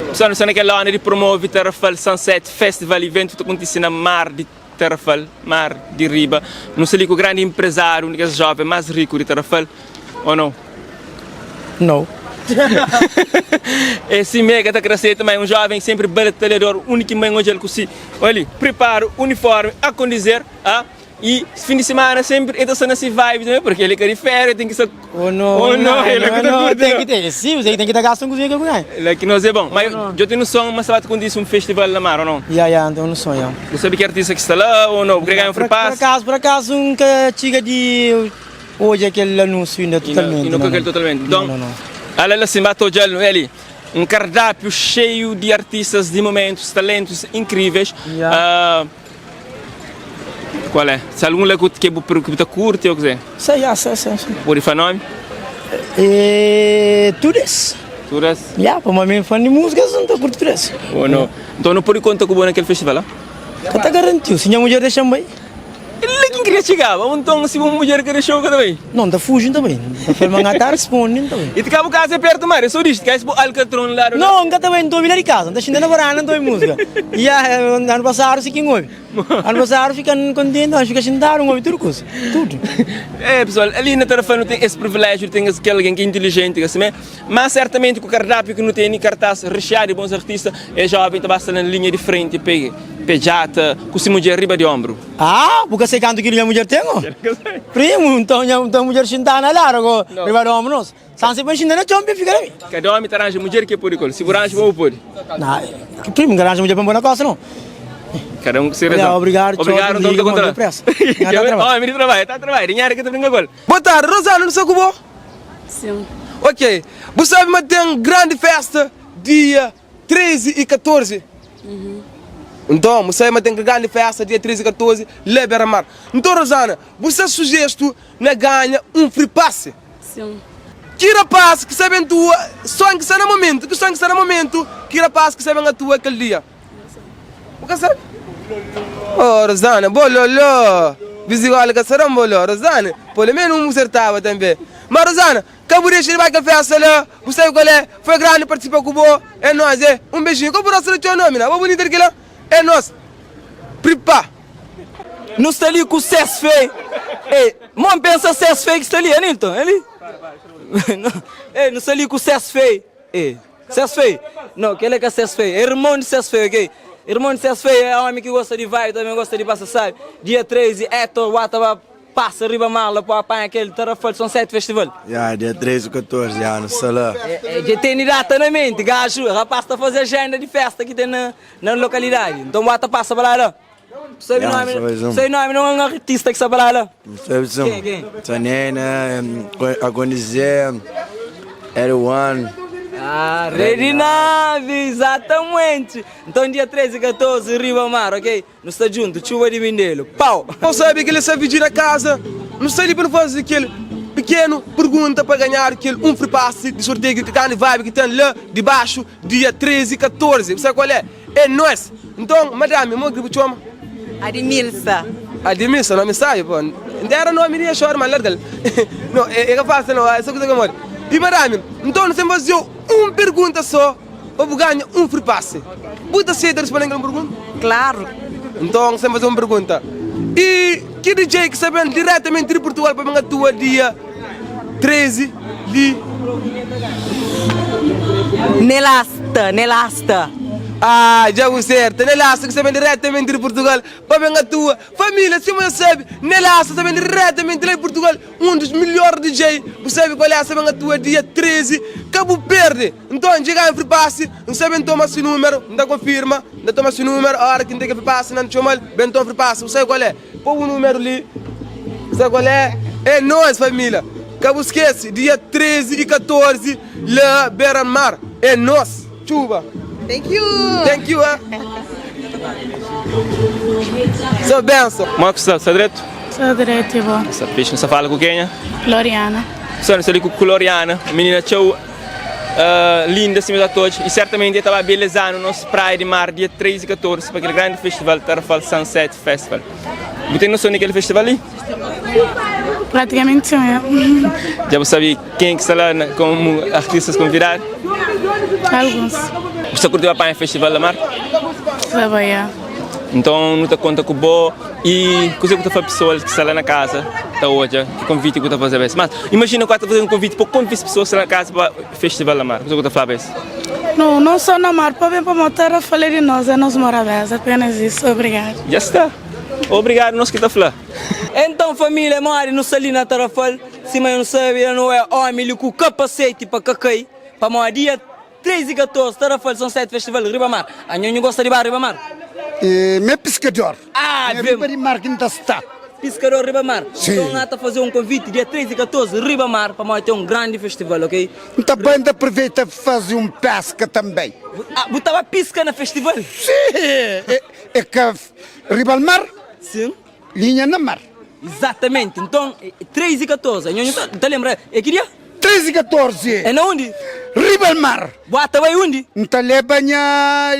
Pessoal, nu sta na kel onda di promove Tarrafal Sunset Festival, iventu ta kontise na mar di Tarrafal, mar di riba. Nu sta li ku grandi empresáriu, un di kes joven más riku di Tarrafal, ou não? Não. É simé ka ta kre aceita, ma é un joven sempri batalhador, undi ki mãe odja-l ku si, oli, preparo, uniforme, a condizer, a. E fin di semana sempri el ta sta na si vibe tambe porque el é ka di feria ten ki sta Oh no, oh no, el é ku ta no, curti ten no. ki ten, si, você tem ki ta gasta un kuzinha ke ku ganha. La ki nos é bom. Mas Oh no. djo ten noson ma sta ba ta kontise un festival na mar ou não? Ya, ya, N ten noson, ya. Bu sabe ki artista ki sta la ou não? Bu kre ganha un Por, free por pass? acaso, por acaso N ka txiga di odja kel anúnsiu inda E não, e totalmente, não não, ka kel não. totalmente. Não, Então, não, não. ala la sin ba ta odja-l ali un cardápio cheio di artistas di momentus, talentus incríveis. Ya. Ah, Qual é? Se algun la ku ke bu ki bu ta kurti ou kuzê? Sei, ya, sei, sei, sei. Pode fla nomi? E tudu es. Tudu es? Ya, pamodi mi é fã di múzika, N ta kurti tudu es. Ou no? Nton nu pode konta ku bo na kel festival la? Ka ta garantiu, si nha mudjer dexa-m bai. La ki N kria txigaba. Ou nton si bu mudjer ka dexa-u ka ta bai? No, N ta fuji, N ta bai. N ta fla-l ma N ka ta risponde, N ta bai. I ti ka bu kaza é pertu mar, é so dixi, ti ka es bu alkatron la do la. No, N ka ta bai, N ta obi la di kaza. N ta xinta na varanda, N ta obi múzika. Ya, anu pasadu si ki N obi. Anu pasadu fika kontenti, N fika xintadu, N obi tudu kuza, tudu. É, pesoal, ali na Tarrafal nu ten es priviléjiu di ten es kel algen ki é intilijenti, ka simé? Má sertamenti ku kardápiu ki nu tene, kartás rexiadu di bons artista, es jóven ta ba sta na linha di frenti pa e djata ku si mudjer riba di onbru. Ah, bu ka sai kantu kilu nha mudjer ten o? Primu, nton nha nton mudjer xinta na ladu go riba di ombru nos. Sansi pa xinta na txon pa e fika na mi. Kada omi ta ranja mudjer ki e pode ku el. Si bu ranja bo, bu pode. Na, primu, N ka ranja mudjer pa N poi na kosta no. Kada un ku si razon. Obrigadu, txeu, Obrigadu, nton, ta konta la. Presa. Nha ta trabadja. Omi di trabadja, ta trabadja, dinheru ka ta brinka ku el. Boa tardi, Rosana, nu sta ku bo? Sim. Ok, bu sabe ma ten grandi festa dia 13 y 14. Nton, bu sabe ma ten grandi festa dia 13 y 14 la Bera Mar. Nton, Rosana, bu sta sujestu na ganha un free pass. Sim. Ki rapaz ki sa ben tua son ki sta na momentu, ki son ki sta na momentu, ki rapaz ki sa ben atua kel dia? Bu ka sabe? Oh, Rosana, bololó! Bizigola ka sa da-m boló, Rosana. Polo menu un bu sertaba tanbe. Ma, Rosana, Ka bu dexa di bai kel festa la, bu sabe kual é, foi grandi partisipa ku bo, é nos é, un bejinhu, ka bu rosta di txeu nomi na, bo bunita di kila, é nos, pripa. Nu sta li ku ses fei. Ei, mo N pensa ses fei ki sta li, Anilton, é li? Ei, nu sta li ku ses fei. Ei, ses fei. No, kel é ka ses fei, é irmon di ses fei, ok? Irmon di ses fei é omi ki gosta di vibe, tanbe gosta di pasa sabi. Dia 13, Hector Wata ba. Pasa riba mar la pa panha kel Tarrafal Sunset Festival. Ya, dia 13 ku 14, ya, nu sta la. Dja teni data na menti, gaju, rapaz ta faze agenda di festa ki ten na na lokalidadi. Nton bu ata pasa pa la la. Bu sabi Ya, nomi, sabe bu sim. sabi nomi di un artista ki sta pa la la? Sabe sim. Ken, ken? Sanena, Agonizé, L1. Ah, Redi Nave, exatamente. Nton dia 13 e 14 riba mar, ok? Nu sta djuntu, txuba di Mindelo, pau! Bo sabe kel é sa fidju da kaza. Nu sta li pa nu faze kel pikenu pergunta pa ganhadu kel un free pass di sorteio ki grandi vibe ki ten la di baxu dia 13 y 14. Bu sabe kual é? É nos! Nton, madame, mo ki bu txoma? Admilsa. Admilsa, nomi sabi po. Nta era nomi di nha xori, ma N larga-l. No, é ka fásil no, é so kuza ki modi. I madame, nton nu ten fazeu un pergunta so. Pa bu ganha un free pass, bu ta seta responde kel pergunta? Klaru! Nton, sen faze un pergunta, i ki DJ ki sta ben diretamenti di Purtugal pa ben atua dia 13 di. Nelasta, Nelasta! Ah, dja bu serta! Nelasta ki sta ben diretamenti di Purtugal pa ben atua. Família, sima nhos sabe, Nelasta sta ben diretamenti la di Purtugal, un dus melhor DJ. Bu sabe kual é? Sta ben atua dia 13, ka bu perde! Nton, dja ganha fripasi, N sa ben toma si númeru, N ta konfirma, N ta toma si númeru, óra ki N ten kel fripasi, N ta txoma-l, ben toma fripasi, bu sabe kual é? Pô bu númeru li, bu sabe kual é? É nos, família! Ka bu skese, dia 13 y 14, la Bera Mar, é nos! Txuba! Thank you! Thank you, ah! Sô benson! Mó ki sta? Sta dretu? Sta dretu i bo? Sta fixi. Nu sta fala ku kenha? Loriana. Sta, nu sta li ku Loriana, minina txeu. Linda sima ta odja y sertamenti el ta ba belezanu nos praia di mar dia 3 y 14 pa kel grandi festival Tarrafal Sunset Festival. Bu ten noson di kel festival li? Praticamente sim, é. Dja bu sabe ken ki sta la komu artistas konvidadu? Alguns. Bu sta kurti ba panha festival la mar? Sta bai, ya. Nton nu ta konta ku bo i kuzê ku ta fla pesoas ki sta la na kaza ta odja ki konviti ku ta faze ba es. Mas imajina ku ta faze un konviti pa konvida pesoas ki sta na kaza pa festival la mar, kuzê ku ta flaba es? No, não só na mar, pa ben pa Motera fala di nos, é nos morabeza, apenas isso, obrigado. Dja sta. Obrigadu nos ki ta fla. Então família modi nu sta li na Tarrafal, sima nu sabe la nu é omi li ku kapaseti pa ka kai, pamodi dia 3 y 14 Tarrafal Sunset Festival riba mar. Anho nhu gosta di ba riba mar? Mi é piskador. Ah, É riba di mar ki N ta sta. Piskador riba mar. Sim. Então N ta faze un konviti dia 3 y 14 riba mar pamodi ten un grandi festival, ok? N ta bai, N ta aproveita faze un peska tanbê. Ah, bu ta ba piska na festival? Sim, é ka riba al mar? Sim. Linha na mar. Exatamente. Nton, 3 y 14. Nho, nho ta, ta lembra? É ki dia? 3 y 14. É na undi? Riba el mar. Bu ata bai undi? N ta leba nha,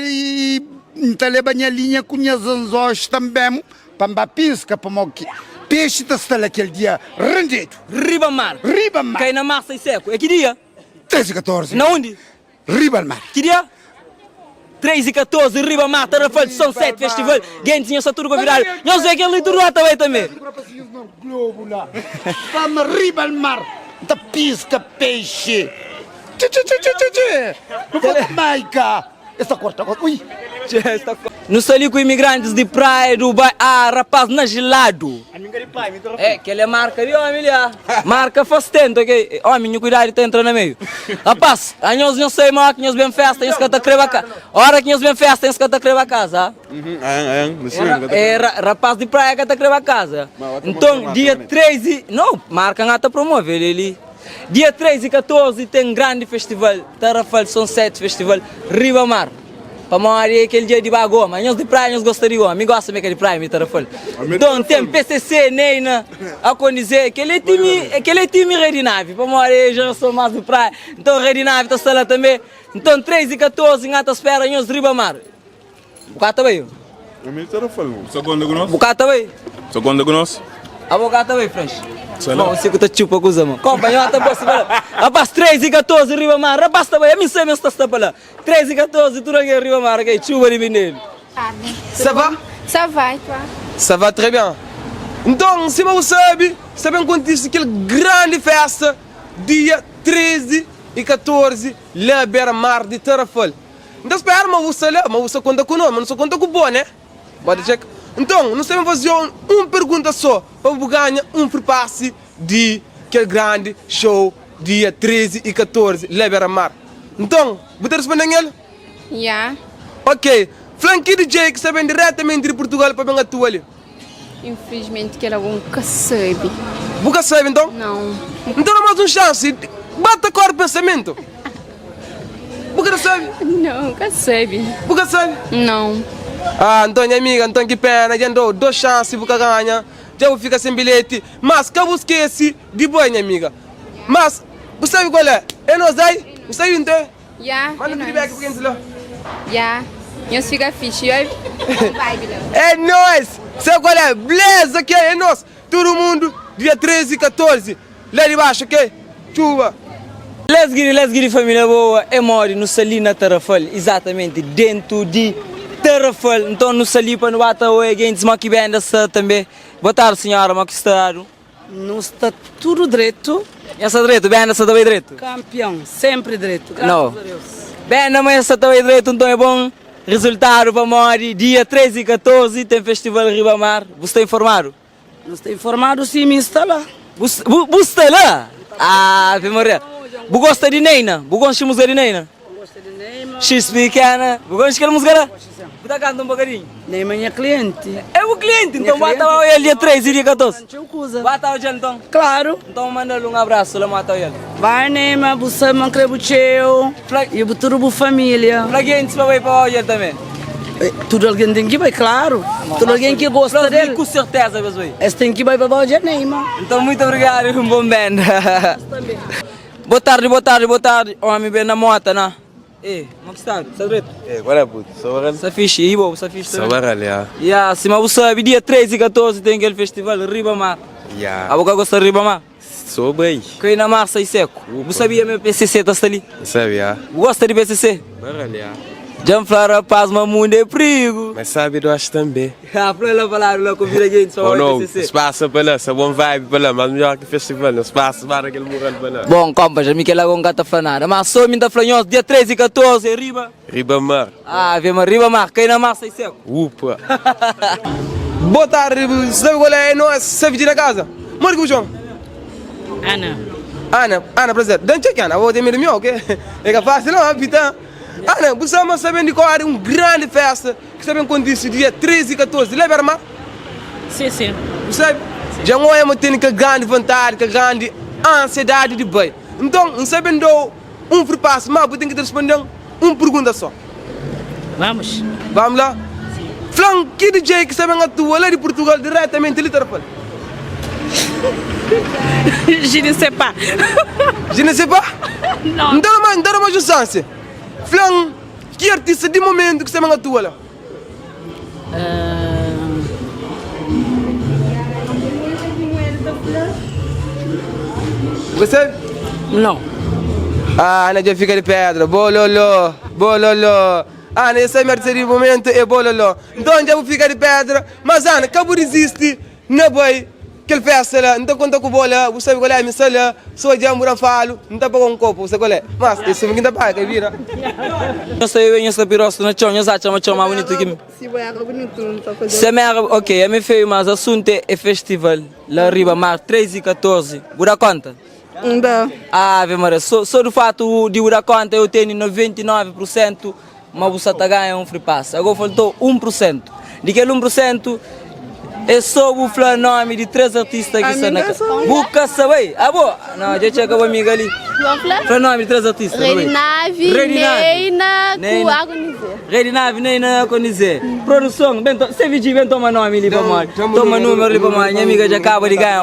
N ta leba nha linha ku nhas anzóis tanbê pa N ba piska, pamodi ki pexi ta sta la kel dia rendedu. Riba mar. Riba mar. Kai na mar sai seku. É ki dia? 3 y 14. Na undi? Riba el mar. Ki dia? 3 y 14 riba mar Tarrafal Sunset Festival Gentis nhos sta tudu konvidadu Nhos ve kel li tudu ata bai tanbe. Rapazinhus na globo la Fama riba el mar N ta piska peixe Txitxitxitxitxi Nu fla Jamaica Es ta korta Ui. Nu sta li ku imigrantis di Praia, Dubai Ah rapaz na geladu Eh kel é marka di omi li ah Marka faz tento ok Omi nhu kuidadu ta entra na meiu Rapaz anhos nhos sai ma oki nhos ben festa nhos ka ta kre ba ka Ora ki nhos ben festa nhos ka ta kre ba kaza ah Eh rapaz di praia ka ta kre ba kaza Nton dia 13 No marka nga ta promove el li Dia 13 y 14 ten grandi festival Tarrafal Sunset Festival riba mar Pamodi é kel dia di ba goma. Nhos di praia nhos gosta di goma. Mi gosta mi ka di praia mi Tarrafal. Nton ten PCC, Neina, Acondize, kel é timi, kel é timi Rei di Navi, pamodi é jerason mas di praia. Nton Rei di Navi ta sta la tanbe. Nton 13 y 14 nha ta spera nhos riba mar. Bu ka ta bai? Ami di Tarrafal. Bu sa konta ku nos? Bu ka ta bai? Sa konta ku nos? Abo ka ta bai fresh? Bom, si ku ta txupa kuza mo. Kompa, nho ta gosta pa la. Rapaz, 13 y 14 riba mar. Rapaz ta bai, ami sa mi sta sta pa la. 13 e 14 tudo alguém riba mar ok txuba di mininu. Ça va? Ça va e toi? Ça va très bien. Nton, sima bu sabe, sta ben kontise kel grandi festa dia 13 y 14 la bera mar di Tarrafal. N ta spera ma bu sta la, ma bu sta konta ku nos, ma nu sta konta ku bo, né? Bota txeka. Nton, nu sta ben faze-u un pergunta so pa bu ganha un free pass di kel grandi show dia 13 y 14 la bera mar. Nton, bu ta responde-m el? Ya. Ok. Fla-m ki DJ ki sta ben diretamenti di Purtugal pa ben atua li? Infelizmenti kel ago N ka sabe. Bu ka sabe nton? Nau. Nton da más un xansi. Bata kóre pensamentu. Bu ka ta sabe? Nau, N ka sabe. Bu ka sabe? Nau. Ah, nton nha amiga, nton ki péna. Dja N da-u dos xansi bu ka ganha. Dja bu fika sen bilheti. Mas ka bu skese di bai, nha amiga. Mas, bu sabe kual é? É nos ai? Bu sabe nte? Ya, Manda é nóis. feedback pa kentis la. Ya, nhos fika fixi, oi? Bom vibe la. É nóis! Sabe kual é? Bleza ok? É nos! Tudu mundu, dia 13 y 14, la di baxu, ok? Txuba! Let's get it, let's get it família boa é modi nu sta li na Tarrafal, exatamente dentu di Tarrafal nton nu sta li pa nu ba ta oia gentis mo ki benda sta tanbe boa tardi senhora mo ki stadu. Nu sta tudu dretu. Nha sta dretu, benda sta ta bai dretu. Kampion, sempri dretu, No. grasas a Deus. Benda ma sta ta bai dretu, nton é bon rizultadu pamodi dia 13 y 14 ten festival riba mar, bu sta informadu? Nu sta informadu si, mi sta la. Bu, bu, bu sta la? Ah, Ave Maria. Bu gosta di Neina? Bu konxe múzika di Neina? Gosta di Neima. Xis pikena. Bu konxe kel múzika la? Bu ta kanta un bokadinhu? Neima nha klienti. É bu klienti? Nha Nton ba ta klienti. oja el dia 13 y dia 14. Txeu kuza. Ba ta odja-l nton? Klaru. Nton manda-l un abrasu la ma ta oja-l. Vai Neima, bu sabe ma N kre bu txeu y bu tudu bu família. Fla gentis pa bai pa odja-l tanbe. Tudu algen ten ki bai, klaru. Tudu algen ki gosta Fla-s del. mi ku serteza pa es bai. Es ten ki bai pa ba odja Neima. Nton muitu obrigadu y un bon benda. Boa tardi, boa tardi, boa tardi. Omi ben na mota na. Eh, mo ki sta? Sta dretu? Eh, qual é puto? Só barral? Sta fixe, e bo, sta fixe Só também? barral, ya. Ya, sima bu sabi, dia 13 e 14 tem kel festival riba mar. Ya. Abo ka gosta riba mar? Sou bai. Kai na mar sai seku. Bu sabia ma PCC ta sta li? N sabia. Bu gosta di PCC? Barral ya. Dja N fla rapaz ma mundu é prigu. Mas sabi doxi tanbe. Ah, fla la pa ladu la konvida gentis pa Oh bai no, PCC. spasa pa la, sa bon vibe pa la, mas midjor ki festival, no spasa ba na kel mural pa la. Bon, kompas, ami kel la go N ka ta fla nada, mas so mi N ta fla nhos dia 13 i 14 é riba. Riba mar. Ave ma riba mar, kai na mar sai seku. Upa. Boa tarde, sabe qual é? É nós, sabe de na casa. Mora que puxou? Ana. Ana, Ana, prazer. Dan check Ana, vou ter medo meu, ok? É que fácil não, pita. Ana, você mas sabendo de qual era uma grande festa que sabem quando disse dia 13 e 14, leva armar? Sim, sim. Você sabe? Já não é uma tem que grande vontade, que grande ansiedade de bem. Então, não sabendo Um free pass, ma bu ten ki ta responde-m un pergunta só. Vamos. Vamos lá? Fla-m ki DJ ki sta ben atua la di Purtugal diretamenti li Tarrafal? Je ne sais pas. Je ne sais pas? Não. N ta da mais, n ta da mais un sanse. Fla-m ki artista di momentu ki sta ben atua la? Bu sabe? Não. Ah, Ana dja fika di pedra. Bololó, bololó. Ana, esse é meu terceiro momento, é bololó. Então dja bu fika di pedra. Mas Ana, ka bu desisti na bai kel festa la. N ta konta ku bo la, bu sabe qual é, mi sta la. So dja bu da falu, N ta paga un kopu, bu sabe qual é. Mas, é suma ki N ta paga, ka bira. Nhos ta bebe, nhos ta pira rostu na txon, nhos atxa ma txon más bunitu ki mi. Si bo era bunitu, N ta faze. Se mi era, ok, ami é feiu, mas asuntu é festival la riba mar 13 i 14, bu da konta? N da. Ave Maria, so, so du fatu di bu da konta eu tene 99 pur sentu ma bu sa ta ganha un free pass. Ago faltou 1 pur sentu. Di kel 1 pur sentu é so bu fla nomi di 3 artista ki sta na ka. Bu ka sa bai? Abo? No, dja txeka bu amiga li. Fla nomi di 3 artista. Rei di Navi, Rei di Navi. Neina ku Neina. Agonizé. Rei di Navi, Neina Agonizé. Produson, ben to, CVG, ben toma nomi li pamodi. Toma número li pamodi. Nha amiga dja kaba di ganha.